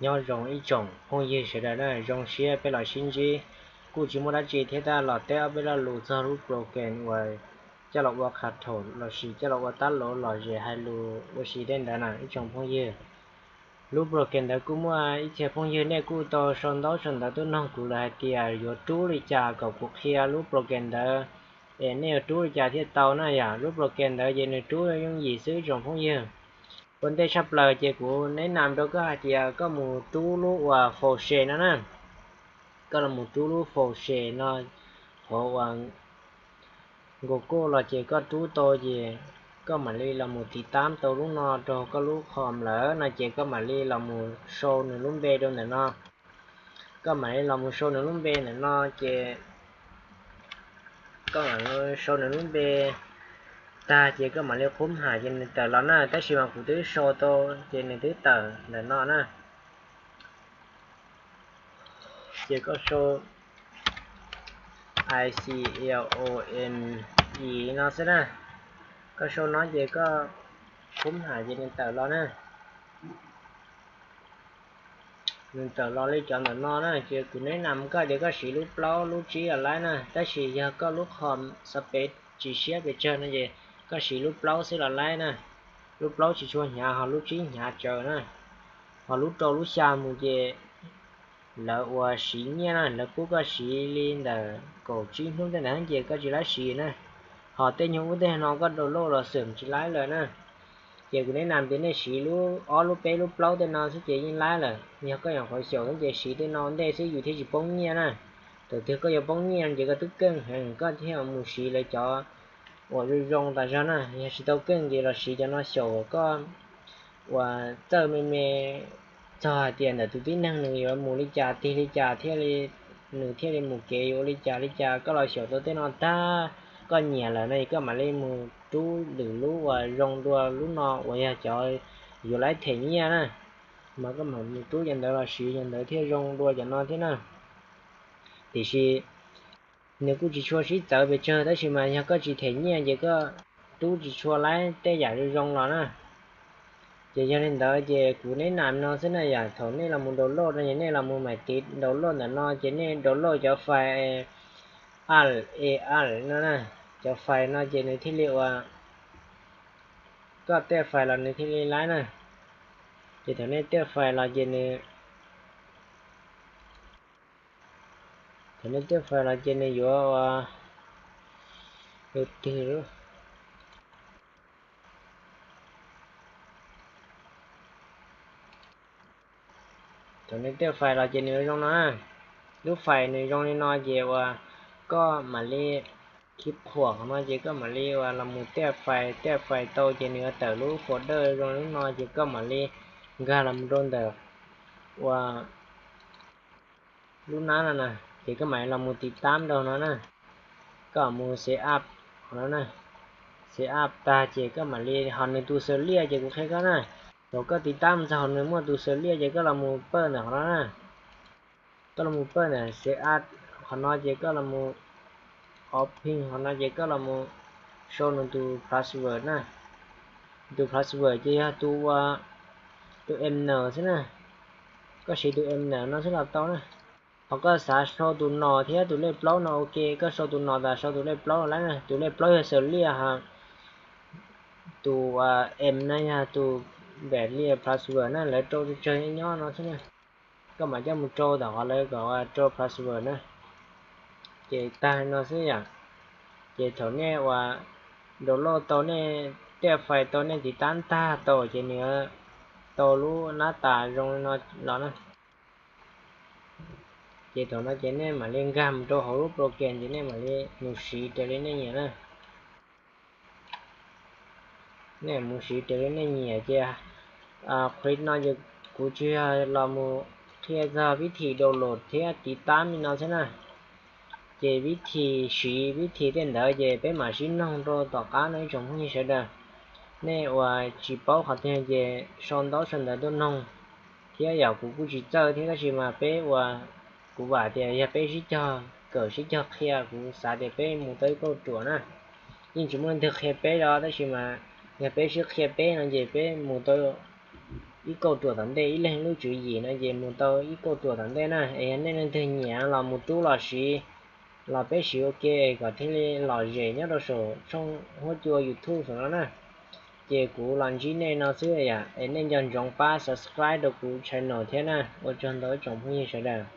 Nyob zoo ib tsoom phooj ywg sawv daws na, zoo siab peb los sib ntsib. Kuj tsis muaj dab tsi thiab, tab los teb ob peb lo lus txog lub program uas coj los ua qha thaum lossis coj los ua tab lov los zem hais lus ua si tej ntawd na ib tsoom phooj ywg. Lub program ntawd kuj muaj ib txhia phooj ywg nej kuj tau sau ntaub sau ntawv tuaj noog kuv lawm hais tias yuav rub li cas kom kuv qhia lub program ntawd, es nej yuav rub li cas thiaj tau na yom. Lub program ntawd ces nws rub yooj yim xwb tsoom phooj ywg. Ua ntej tshaj plaws ces kuv neb nam rau koj hais tias koj mus rub lub uas fau se no na. Koj los mus rub lub fau se no hauv uas Google los ces koj rub tau ces koj mam li los mus tiv tab tau lub no rau koj lub qhom lawm no ces koj mam li los mus sau nws lub npe rau ntawm no. Koj mam li los mus sau nws lub npe ntawm no ces koj sau nws lub npe tag ces koj mam li qhub ham ces nws tawm los na, tab sis mas kuv twb sau tau ces nws twb tawm ntawm no na. Ces koj sau I C L O N E no xwb na. Koj sau no ces koj qhub ham ces nws tawm los na. Nws tawm los li cov ntawm no na, ces kuv neb nam koj tias koj siv lub plaub lub tsib los laib na, tab sis yog koj lub qhom xav pem tsis siab pes tsawg no ces koj siv lub plaub xwb los laib na. Lub plaub tsis tshua hnyav ho lub tsib hnyav tsawv na. Ho lub rau lub xya mus ces lawv uas siv nyiaj na, lawv pub koj siv li ntawm kaum tsib hnub tej ntawd ces koj tsis laib siv na. Ho tej nyuag ub tej no koj download los xwm tsis laib lawm na. Ces kuv neb nam tias nej siv lub ob lub peb lub plaub tej no xwb ces yeej laib lawm. Yog koj nyuam qhuav xyaum xwb ces siv tej no ntej xwb yus thiaj tsis poob nyiaj na. Thaum twg koj yuav poob nyiaj ces koj twb keej heev koj thiaj mus siv lawv cov uas zoo zoo tas zog na. Yog tsis tau keej ces los siv cov no xyaum koj uas txawj me me txog hais tias ntawm tus tib neeg nws yuav mus li cas tig li cas thiaj li, nws thiaj li mus kev yuav ua li cas li cas, koj los xyaum tau tej no tag koj nyiam lawm no es koj mam li mus rub lwm lub uas zoo dua lub no uas yog cov yuav laib them nyiaj na. Mas koj mam mus rub cov ntawd los siv cov ntawd thiaj zoo dua cov no thiab na. Tiam sis nws kuj tsis tshua sib txawv pes tsawg tab sis mas yog koj tsis them nyiaj ces koj rub tsis tshua laib tej yam zoo zoo los na. Ces yog li ntawd ces kuv neb nam no xwb na yom, thaum nej los mus download no ces nej los mus mam tiv download ntawm no ces nej download cov file al e al no na. Cov file no ces nws thiaj li uas koj tej file los nws thiaj li laib na. Ces thaum nej tej file los ces nws, thaum nej tej file los ces nws yuav ua tus twg Thaum nws tej file los ces nws zoo no na. Lub file nws zoo li no ces uas koj mam li khib qhuam qhov no ces koj mam li uas los mus tej file, tej file tau ces nws yuav tawm lub folder zoo li no ces koj mam li nkag los mus rau ntawm uas lub nab no na, ces koj mam li los mus tiv tab rau no na. Koj mus set up qhov no na. Set up tag ces koj mam li ho nws tus xws liaj ces kuv qhia koj na. Thaum koj tiv tab mus txog nws muaj tus xws liaj ces koj los mus pawj ntawm qhov no na. Koj los mus pawj ntawm set up qhov no ces koj los mus open qhov no ces koj los mus sau nws tus password na. Tus password ces yog tus ua tus m n xwb na. Koj siv tus m n no xwb los tau na. Ho koj xav sau tus no thiab tus lej plaub no ua ke, koj sau tus no tas sau tus lej plaub los laib na. Tus lej plaub yog xws liaj ha, tus m no yog tus npam liaj password na, lawv rau tsawg nyob no xwb na. Koj mam coj mus rau tom qhov lawv kom rau password na. Ces tag no xwb yom. Ces thaum nej uas download tau nej tej file tau nej tiv tab tag tau ces nws tau lub nab tas zoo li no los na. Ces thaum no ces nej mam li nkag mus rau hauv lub program ces nej mam li mus siv raws li nej nyiam na. Nej mus siv raws li nej nyiam ces qhov no ces kuv tsis yog los mus qhia txog vib thim download thiab tiv tab li no xwb na. Ces vib thim siv vib thim tej ntawd ces peb mam sib noog rau tom qab no ib tsoom phooj ywg sawv daws. Nej uas tsis paub qhov twg ces sau ntaub sau ntawv tuaj noog thiab yom, kuv kuj tsis txawj thiab tab sis mas peb uas kuv vam tias yog peb sib cog kawm sib cog qhia kuv xav tias peb mus tau ib kauj ruam na. Yeej tsis muaj leej twg qhia peb los tab sis mas yog peb sib qhia peb no ces peb mus tau ib kauj ruam tom ntej, ib leeg lub tswv yim no ces mus tau ib kauj ruam tom ntej na. Es yog nej leej twg nyiam los mus rub los siv, los peb siv ua ke kom thiaj li lom zem nyob rau saum tshooj huab cua YouTube saum no na. Ces kuv los ntsib nej no xwb yom, es nej nco ntsoov pab subscribe rau kuv channel thiab na. Ua tsaug ntau ib tsoom phooj ywg sawv daws.